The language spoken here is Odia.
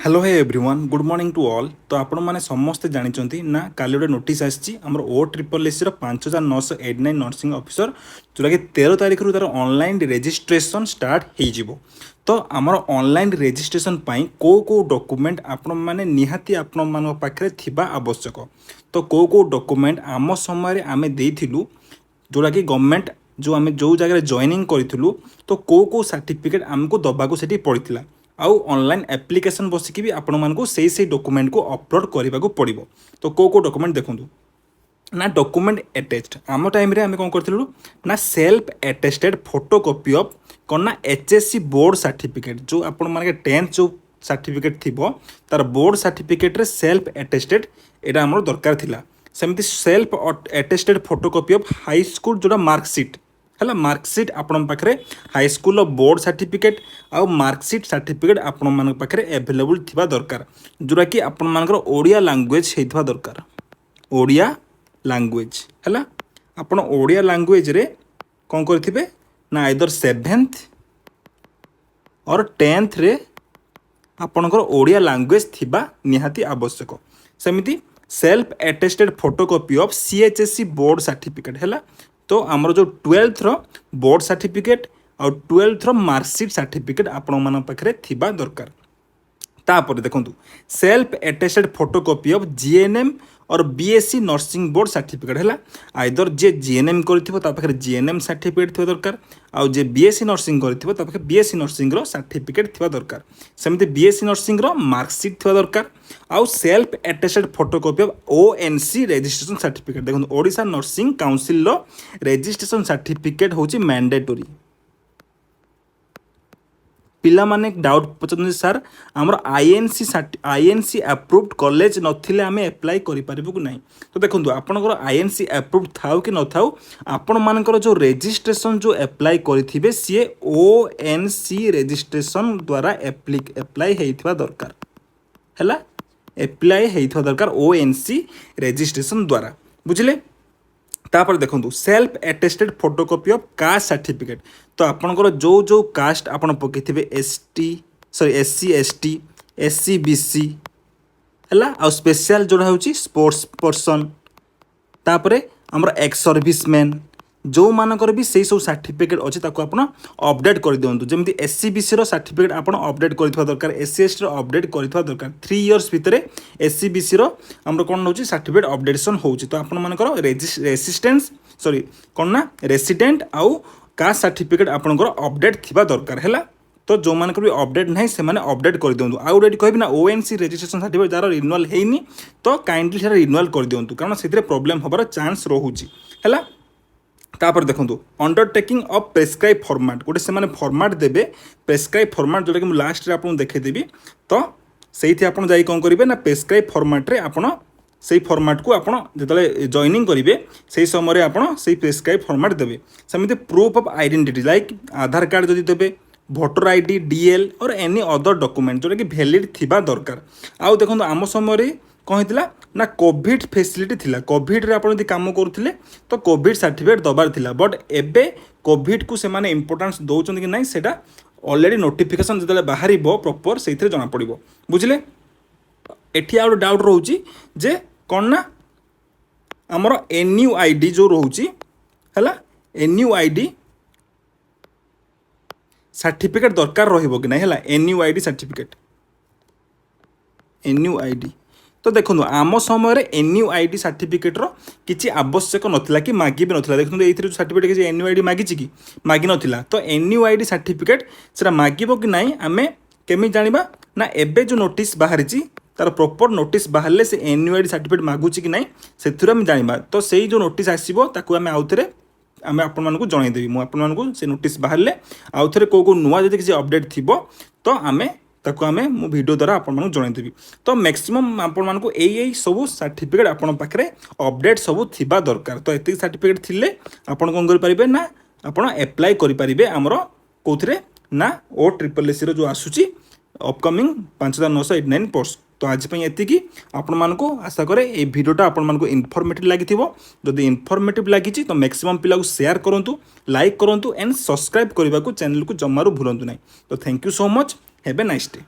Hello, hey everyone, good morning to all. ତ ଆପଣମାନେ ସମସ୍ତେ ଜାଣିଛନ୍ତି ନା, କାଲି ଗୋଟେ ନୋଟିସ୍ ଆସିଛି ଆମର ଓ ଟ୍ରିପଲ୍ ଏସ୍ସିର 5989 ନର୍ସିଂ ଅଫିସର, ଯେଉଁଟାକି 13 ତାରିଖରୁ ତା'ର ଅନଲାଇନ୍ ରେଜିଷ୍ଟ୍ରେସନ୍ ଷ୍ଟାର୍ଟ ହେଇଯିବ। ତ ଆମର ଅନଲାଇନ୍ ରେଜିଷ୍ଟ୍ରେସନ୍ ପାଇଁ କେଉଁ କେଉଁ ଡକୁମେଣ୍ଟ ଆପଣମାନେ ନିହାତି ଆପଣମାନଙ୍କ ପାଖରେ ଥିବା ଆବଶ୍ୟକ? ତ କେଉଁ କେଉଁ ଡକୁମେଣ୍ଟ ଆମ ସମୟରେ ଆମେ ଦେଇଥିଲୁ, ଯେଉଁଟାକି ଗଭର୍ଣ୍ଣମେଣ୍ଟ ଯେଉଁ ଆମେ ଯେଉଁ ଜାଗାରେ ଜଏନିଂ କରିଥିଲୁ, ତ କେଉଁ କେଉଁ ସାର୍ଟିଫିକେଟ୍ ଆମକୁ ଦେବାକୁ ସେଠି ପଡ଼ିଥିଲା ଆଉ ଅନଲାଇନ୍ ଆପ୍ଲିକେସନ୍ ବସିକି ବି ଆପଣମାନଙ୍କୁ ସେଇ ସେଇ ଡକୁମେଣ୍ଟକୁ ଅପଲୋଡ଼ କରିବାକୁ ପଡ଼ିବ। ତ କେଉଁ କେଉଁ ଡକୁମେଣ୍ଟ ଦେଖନ୍ତୁ ନା, ଡକୁମେଣ୍ଟ ଆଟାଚ୍ଡ। ଆମ ଟାଇମ୍ରେ ଆମେ କ'ଣ କରିଥିଲୁ ନା, self attested photo copy of କ'ଣ ନା H S C board certificate. ଯେଉଁ ଆପଣମାନଙ୍କ 10th ଯେଉଁ ସାର୍ଟିଫିକେଟ୍ ଥିବ, ତାର ବୋର୍ଡ଼ ସାର୍ଟିଫିକେଟ୍ରେ ସେଲ୍ଫ ଆଟେଷ୍ଟେଡ୍ ଏଇଟା ଆମର ଦରକାର ଥିଲା। ସେମିତି self attested photo copy of high school ଯେଉଁଟା ମାର୍କସିଟ୍ ହେଲା, ମାର୍କସିଟ୍ ଆପଣଙ୍କ ପାଖରେ ହାଇସ୍କୁଲର ବୋର୍ଡ଼ ସାର୍ଟିଫିକେଟ୍ ଆଉ ମାର୍କସିଟ୍ ସାର୍ଟିଫିକେଟ୍ ଆପଣମାନଙ୍କ ପାଖରେ ଆଭେଲେବୁଲ୍ ଥିବା ଦରକାର, ଯେଉଁଟାକି ଆପଣମାନଙ୍କର ଓଡ଼ିଆ ଲାଙ୍ଗୁଏଜ୍ ହେଇଥିବା ଦରକାର। ଓଡ଼ିଆ ଲାଙ୍ଗୁଏଜ୍ ହେଲା, ଆପଣ ଓଡ଼ିଆ ଲାଙ୍ଗୁଏଜ୍ରେ କ'ଣ କରିଥିବେ ନା, ଆଇଦର ସେଭେନ୍ଥ ଅର୍ 10thରେ ଆପଣଙ୍କର ଓଡ଼ିଆ ଲାଙ୍ଗୁଏଜ୍ ଥିବା ନିହାତି ଆବଶ୍ୟକ। ସେମିତି self attested photo copy of CHSE board certificate ହେଲା। ତ ଆମର ଯେଉଁ 12thର ବୋର୍ଡ଼ ସାର୍ଟିଫିକେଟ୍ ଆଉ 12thର ମାର୍କସିଟ୍ ସାର୍ଟିଫିକେଟ୍ ଆପଣମାନଙ୍କ ପାଖରେ ଥିବା ଦରକାର। ତାପରେ ଦେଖନ୍ତୁ, self attested photo copy of GNM or BSc nursing board certificate ହେଲା। ଆଇଦର ଯିଏ ଜିଏନ୍ଏମ୍ କରିଥିବ, ତା ପାଖରେ ଜିଏନ୍ଏମ୍ ସାର୍ଟିଫିକେଟ୍ ଥିବା ଦରକାର ଆଉ ଯିଏ ବିଏସ୍ସି ନର୍ସିଂ କରିଥିବ, ତା ପାଖରେ ବିଏସ୍ସି ନର୍ସିଂର ସାର୍ଟିଫିକେଟ୍ ଥିବା ଦରକାର। ସେମିତି ବିଏସ୍ସି ନର୍ସିଂର ମାର୍କସିଟ୍ ଥିବା ଦରକାର। ଆଉ self attested photo copy of ONC registration certificate। ଦେଖନ୍ତୁ, ଓଡ଼ିଶା ନର୍ସିଂ କାଉନସିଲ୍ର ରେଜିଷ୍ଟ୍ରେସନ୍ ସାର୍ଟିଫିକେଟ୍ ହେଉଛି ମ୍ୟାଣ୍ଡେଟୋରି। ପିଲାମାନେ ଡାଉଟ୍ ପଚାରୁଛନ୍ତି, ସାର୍, ଆମର ଆଇଏନ୍ସି ଆପ୍ରୁଭ୍ଡ କଲେଜ ନଥିଲେ ଆମେ ଆପ୍ଲାଏ କରିପାରିବୁ କି ନାହିଁ? ତ ଦେଖନ୍ତୁ, ଆପଣଙ୍କର ଆଇଏନ୍ସି ଆପ୍ରୁଭ୍ ଥାଉ କି ନଥାଉ, ଆପଣମାନଙ୍କର ଯେଉଁ ରେଜିଷ୍ଟ୍ରେସନ୍ ଯେଉଁ ଆପ୍ଲାଏ କରିଥିବେ, ସିଏ ଓଏନ୍ସି ରେଜିଷ୍ଟ୍ରେସନ୍ ଦ୍ୱାରା ଆପ୍ଲାଏ ହେଇଥିବା ଦରକାର। ହେଲା, ଆପ୍ଲାଏ ହେଇଥିବା ଦରକାର ଓଏନ୍ସି ରେଜିଷ୍ଟ୍ରେସନ୍ ଦ୍ୱାରା, ବୁଝିଲେ? ତାପରେ ଦେଖନ୍ତୁ, self attested photo copy of caste certificate। ତ ଆପଣଙ୍କର ଯେଉଁ ଯେଉଁ କାଷ୍ଟ ଆପଣ ପକାଇଥିବେ, S T, sorry, S C, S T, S E B C ହେଲା, ଆଉ ସ୍ପେଶିଆଲ ଯେଉଁଟା ହେଉଛି ସ୍ପୋର୍ଟସ୍ ପର୍ସନ୍, ତାପରେ ଆମର ଏକ୍ସ ସର୍ଭିସମ୍ୟାନ୍, ଯେଉଁମାନଙ୍କର ବି ସେଇ ସବୁ ସାର୍ଟିଫିକେଟ୍ ଅଛି, ତାକୁ ଆପଣ ଅପଡ଼େଟ୍ କରିଦିଅନ୍ତୁ। ଯେମିତି ଏସ୍ ଇ ବି ସିର ସାର୍ଟିଫିକେଟ୍ ଆପଣ ଅପଡ଼େଟ୍ କରିଥିବା ଦରକାର, ଏସ୍ ସି ଏସ୍ ଟିର ଅପଡ଼େଟ୍ କରିଥିବା ଦରକାର। 3 ଇୟର୍ସ ଭିତରେ ଏସ୍ ଇ ବି ସିର ଆମର କ'ଣ ରହୁଛି, ସାର୍ଟିଫିକେଟ୍ ଅପଡ଼େଟସନ୍ ହେଉଛି। ତ ଆପଣମାନଙ୍କର ରେସିଷ୍ଟେନ୍ସ, ସରି, କ'ଣ ନା ରେସିଡେଣ୍ଟ ଆଉ କାଷ୍ଟ ସାର୍ଟିଫିକେଟ୍ ଆପଣଙ୍କର ଅପଡ଼େଟ୍ ଥିବା ଦରକାର। ହେଲା, ତ ଯେଉଁମାନଙ୍କର ବି ଅପଡ଼େଟ୍ ନାହିଁ, ସେମାନେ ଅପଡ଼େଟ୍ କରିଦିଅନ୍ତୁ। ଆଉ ଗୋଟେ ଏଠି କହିବି ନା, ଓଏନ୍ସି ରେଜିଷ୍ଟ୍ରେସନ୍ ସାର୍ଟିଫିକେଟ୍ ଯାହାର ରିନ୍ୟୁଆଲ୍ ହେଇନି, ତ କାଇଣ୍ଡଲି ସେଟା ରିନ୍ୟୁଆଲ୍ କରିଦିଅନ୍ତୁ, କାରଣ ସେଥିରେ ପ୍ରୋବ୍ଲେମ୍ ହେବାର ଚାନ୍ସ ରହୁଛି। ହେଲା, ତାପରେ ଦେଖନ୍ତୁ, ଅଣ୍ଡରଟେକିଂ ଅଫ୍ ପ୍ରେସ୍କ୍ରାଇବ୍ ଫର୍ମାଟ୍। ଗୋଟେ ସେମାନେ ଫର୍ମାଟ୍ ଦେବେ, ପ୍ରେସ୍କ୍ରାଇବ୍ ଫର୍ମାଟ୍, ଯେଉଁଟାକି ମୁଁ ଲାଷ୍ଟରେ ଆପଣଙ୍କୁ ଦେଖେଇଦେବି। ତ ସେଇଠି ଆପଣ ଯାଇ କ'ଣ କରିବେ ନା, ପ୍ରେସ୍କ୍ରାଇବ୍ ଫର୍ମାଟ୍ରେ ଆପଣ ସେଇ ଫର୍ମାଟ୍କୁ ଆପଣ ଯେତେବେଳେ ଜଏନିଂ କରିବେ, ସେଇ ସମୟରେ ଆପଣ ସେଇ ପ୍ରେସ୍କ୍ରାଇବ୍ ଫର୍ମାଟ୍ ଦେବେ। ସେମିତି proof of identity like Aadhaar card ଯଦି ଦେବେ, voter ID, DL or any other document, ଯେଉଁଟାକି ଭ୍ୟାଲିଡ୍ ଥିବା ଦରକାର। ଆଉ ଦେଖନ୍ତୁ, ଆମ ସମୟରେ କ'ଣ ହେଇଥିଲା ନା, କୋଭିଡ଼ ଫେସିଲିଟି ଥିଲା। କୋଭିଡ଼ରେ ଆପଣ ଯଦି କାମ କରୁଥିଲେ, ତ କୋଭିଡ଼ ସାର୍ଟିଫିକେଟ୍ ଦେବାର ଥିଲା। ବଟ୍ ଏବେ କୋଭିଡ଼କୁ ସେମାନେ ଇମ୍ପୋର୍ଟାନ୍ସ ଦେଉଛନ୍ତି କି ନାହିଁ, ସେଇଟା ଅଲରେଡ଼ି ନୋଟିଫିକେସନ୍ ଯେତେବେଳେ ବାହାରିବ ପ୍ରପର୍, ସେଇଥିରେ ଜଣାପଡ଼ିବ, ବୁଝିଲେ? ଏଠି ଆଉ ଗୋଟେ ଡାଉଟ୍ ରହୁଛି ଯେ କ'ଣ ନା, ଆମର ଏନ୍ ୟୁ I D ଯେଉଁ ରହୁଛି, ହେଲା, N U I D certificate ଦରକାର ରହିବ କି ନାହିଁ? ହେଲା, N U I D certificate, N U I D. ତ ଦେଖନ୍ତୁ, ଆମ ସମୟରେ ଏନ୍ ୟୁ I D ସାର୍ଟିଫିକେଟ୍ର କିଛି ଆବଶ୍ୟକ ନଥିଲା କି ମାଗି ବି ନଥିଲା। ଦେଖନ୍ତୁ, ଏଇଥିରେ ଯେଉଁ ସାର୍ଟିଫିକେଟ୍ କିଛି ଏନ୍ ୟୁ I D ମାଗିଛି କି? ମାଗିନଥିଲା। ତ N U I D certificate ସେଟା ମାଗିବ କି ନାହିଁ, ଆମେ କେମିତି ଜାଣିବା ନା, ଏବେ ଯେଉଁ ନୋଟିସ୍ ବାହାରିଛି, ତାର ପ୍ରପର୍ ନୋଟିସ୍ ବାହାରିଲେ ସେ N U I D certificate ମାଗୁଛି କି ନାହିଁ, ସେଥିରୁ ଆମେ ଜାଣିବା। ତ ସେଇ ଯେଉଁ ନୋଟିସ୍ ଆସିବ, ତାକୁ ଆମେ ଆଉଥରେ ଆମେ ଆପଣମାନଙ୍କୁ ଜଣାଇଦେବି। ମୁଁ ଆପଣମାନଙ୍କୁ ସେ ନୋଟିସ୍ ବାହାରିଲେ ଆଉଥରେ କେଉଁ କେଉଁ ନୂଆ ଯଦି କିଛି ଅପଡ଼େଟ୍ ଥିବ, ତ ଆମେ ତାକୁ ଆମେ ମୁଁ ଭିଡ଼ିଓ ଦ୍ୱାରା ଆପଣମାନଙ୍କୁ ଜଣାଇଦେବି। ତ ମ୍ୟାକ୍ସିମମ୍ ଆପଣମାନଙ୍କୁ ଏଇ ଏଇ ସବୁ ସାର୍ଟିଫିକେଟ୍ ଆପଣଙ୍କ ପାଖରେ ଅପଡ଼େଟ୍ ସବୁ ଥିବା ଦରକାର। ତ ଏତିକି ସାର୍ଟିଫିକେଟ୍ ଥିଲେ ଆପଣ କ'ଣ କରିପାରିବେ ନା, ଆପଣ ଆପ୍ଲାଏ କରିପାରିବେ ଆମର କେଉଁଥିରେ ନା, ଓ ଟ୍ରିପଲ୍ ଏସ୍ସିର ଯେଉଁ ଆସୁଛି ଅପକମିଂ 5989 ପୋଷ୍ଟ। ତ ଆଜି ପାଇଁ ଏତିକି। ଆପଣମାନଙ୍କୁ ଆଶା କରେ ଏଇ ଭିଡ଼ିଓଟା ଆପଣମାନଙ୍କୁ ଇନଫର୍ମେଟିଭ୍ ଲାଗିଥିବ। ଯଦି ଇନଫର୍ମେଟିଭ୍ ଲାଗିଛି, ତ ମ୍ୟାକ୍ସିମମ୍ ପିଲାକୁ ସେୟାର କରନ୍ତୁ, ଲାଇକ୍ କରନ୍ତୁ ଆଣ୍ଡ ସବସ୍କ୍ରାଇବ୍ କରିବାକୁ ଚ୍ୟାନେଲକୁ ଜମାରୁ ଭୁଲନ୍ତୁ ନାହିଁ। ତ thank you so much, have a nice day.